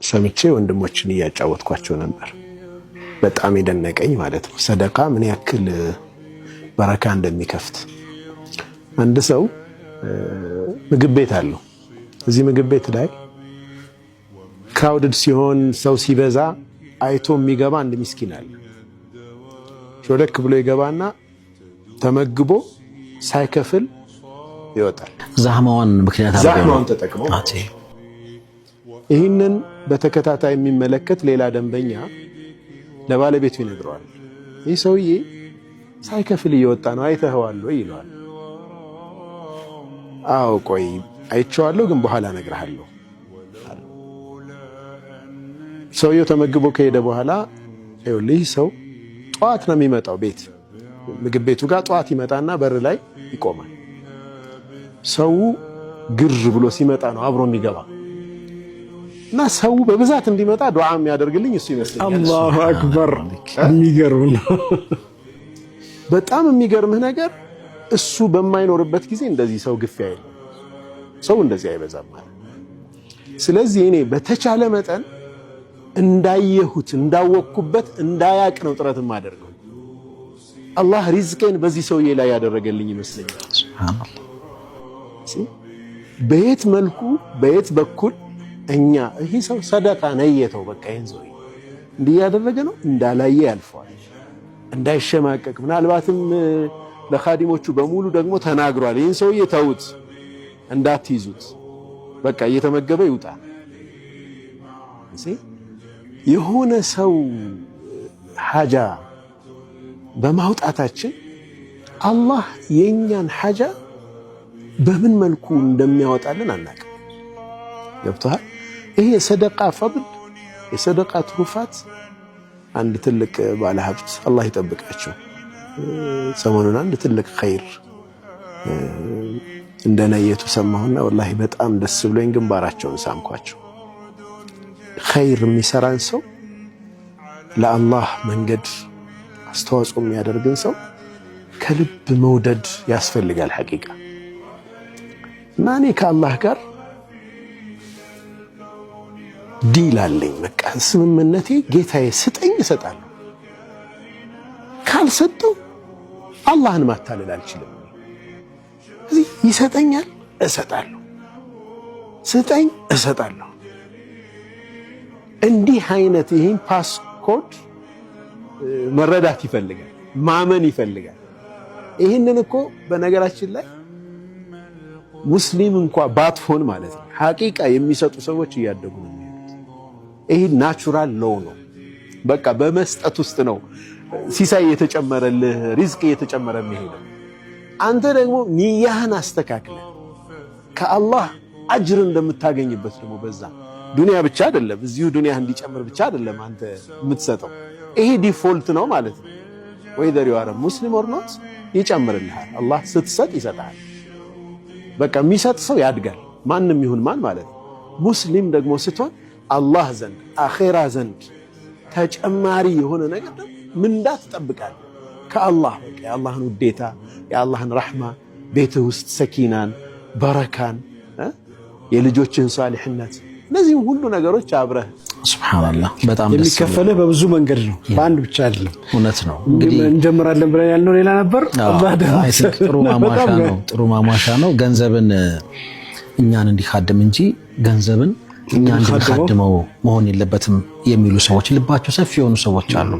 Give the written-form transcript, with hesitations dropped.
ሰምቼ ወንድሞችን እያጫወትኳቸው ነበር። በጣም የደነቀኝ ማለት ነው ሰደቃ ምን ያክል በረካ እንደሚከፍት። አንድ ሰው ምግብ ቤት አለው። እዚህ ምግብ ቤት ላይ crowded ሲሆን፣ ሰው ሲበዛ አይቶ የሚገባ አንድ ሚስኪን አለ። ሾለክ ብሎ ይገባና ተመግቦ ሳይከፍል ይወጣል። ዛህማዋን ምክንያት አድርገው ነው። ዛህማውን ተጠቅመው። ይህንን በተከታታይ የሚመለከት ሌላ ደንበኛ ለባለቤቱ ይነግረዋል። ይህ ሰውዬ ሳይከፍል እየወጣ ነው፣ አይተኸዋል ወይ ይለዋል። አዎ፣ ቆይ አይቼዋለሁ፣ ግን በኋላ እነግርሃለሁ። ሰውየው ተመግቦ ከሄደ በኋላ ይኸውልህ፣ ይህ ሰው ጠዋት ነው የሚመጣው፣ ቤት ምግብ ቤቱ ጋር ጠዋት ይመጣና በር ላይ ይቆማል። ሰው ግር ብሎ ሲመጣ ነው አብሮ የሚገባ እና ሰው በብዛት እንዲመጣ ዱዓ የሚያደርግልኝ እሱ ይመስለኛል። አላሁ አክበር! የሚገርም ነው። በጣም የሚገርምህ ነገር እሱ በማይኖርበት ጊዜ እንደዚህ ሰው ግፊያ የለም። ሰው እንደዚህ አይበዛም ማለት። ስለዚህ እኔ በተቻለ መጠን እንዳየሁት እንዳወቅኩበት እንዳያቅ ነው ጥረት የማደርገው። አላህ ሪዝቄን በዚህ ሰውዬ ላይ ያደረገልኝ ይመስለኛል። በየት መልኩ በየት በኩል እኛ ይህ ሰው ሰደቃ ነየተው፣ በቃ ይህን ሰውዬ እንዲህ ያደረገ ነው እንዳላየ ያልፈዋል፣ እንዳይሸማቀቅ ምናልባትም ለኻዲሞቹ በሙሉ ደግሞ ተናግሯል። ይህን ሰውዬ ተውት፣ እንዳትይዙት፣ በቃ እየተመገበ ይውጣ። የሆነ ሰው ሐጃ በማውጣታችን አላህ የእኛን ሐጃ በምን መልኩ እንደሚያወጣልን አናውቅም። ገብቶሃል? ይሄ የሰደቃ ፈድል፣ የሰደቃ ትሩፋት። አንድ ትልቅ ባለሀብት፣ አላህ ይጠብቃቸው፣ ሰሞኑን አንድ ትልቅ ኸይር እንደነየቱ ሰማሁና ወላሂ በጣም ደስ ብሎኝ ግንባራቸውን ሳምኳቸው። ኸይር የሚሰራን ሰው፣ ለአላህ መንገድ አስተዋጽኦ የሚያደርግን ሰው ከልብ መውደድ ያስፈልጋል። ሐቂቃ እና እኔ ከአላህ ጋር deal አለኝ። በቃ ስምምነቴ ጌታዬ ስጠኝ እሰጣለሁ፣ ካልሰጠው አላህን ማታለል አልችልም። እዚህ ይሰጠኛል፣ እሰጣለሁ፣ ስጠኝ፣ እሰጣለሁ። እንዲህ አይነት ይህን passcode መረዳት ይፈልጋል፣ ማመን ይፈልጋል። ይህንን እኮ በነገራችን ላይ ሙስሊም እንኳ ባትሆን ማለት ነው ሐቂቃ የሚሰጡ ሰዎች እያደጉ ነው የሚሄዱት። ይህ natural law ነው። በቃ በመስጠት ውስጥ ነው ሲሳይ እየተጨመረልህ፣ ሪዝቅ እየተጨመረ የሚሄደው። አንተ ደግሞ ኒያህን አስተካክለህ ከአላህ አጅር እንደምታገኝበት ደግሞ በዛ ዱንያ ብቻ አይደለም፣ እዚሁ ዱንያ እንዲጨምር ብቻ አይደለም አንተ የምትሰጠው። ይሄ default ነው ማለት ነው። Whether you are Muslim or not ይጨምርልሃል። አላህ ስትሰጥ ይሰጥሃል። በቃ የሚሰጥ ሰው ያድጋል፣ ማንም ይሁን ማን ማለት ነው። ሙስሊም ደግሞ ስትሆን አላህ ዘንድ፣ አኼራ ዘንድ ተጨማሪ የሆነ ነገር ደግሞ ምንዳ ትጠብቃለህ ከአላህ። በቃ የአላህን ውዴታ፣ የአላህን ረሕማ፣ ቤትህ ውስጥ ሰኪናን፣ በረካን፣ የልጆችህን ሳሊሕነት፣ እነዚህም ሁሉ ነገሮች አብረህ ሱብሃንአላህ፣ በጣም ደስ የሚከፈልህ በብዙ መንገድ ነው፣ በአንድ ብቻ አይደለም። እውነት ነው። እንግዲህ እንጀምራለን ብለን ያልነው ሌላ ነበር። ጥሩ ማሟሻ ነው። ጥሩ ማሟሻ ነው። ገንዘብን እኛን እንዲካድም እንጂ ገንዘብን እኛ እንድንካድመው መሆን የለበትም የሚሉ ሰዎች፣ ልባቸው ሰፊ የሆኑ ሰዎች አሉ።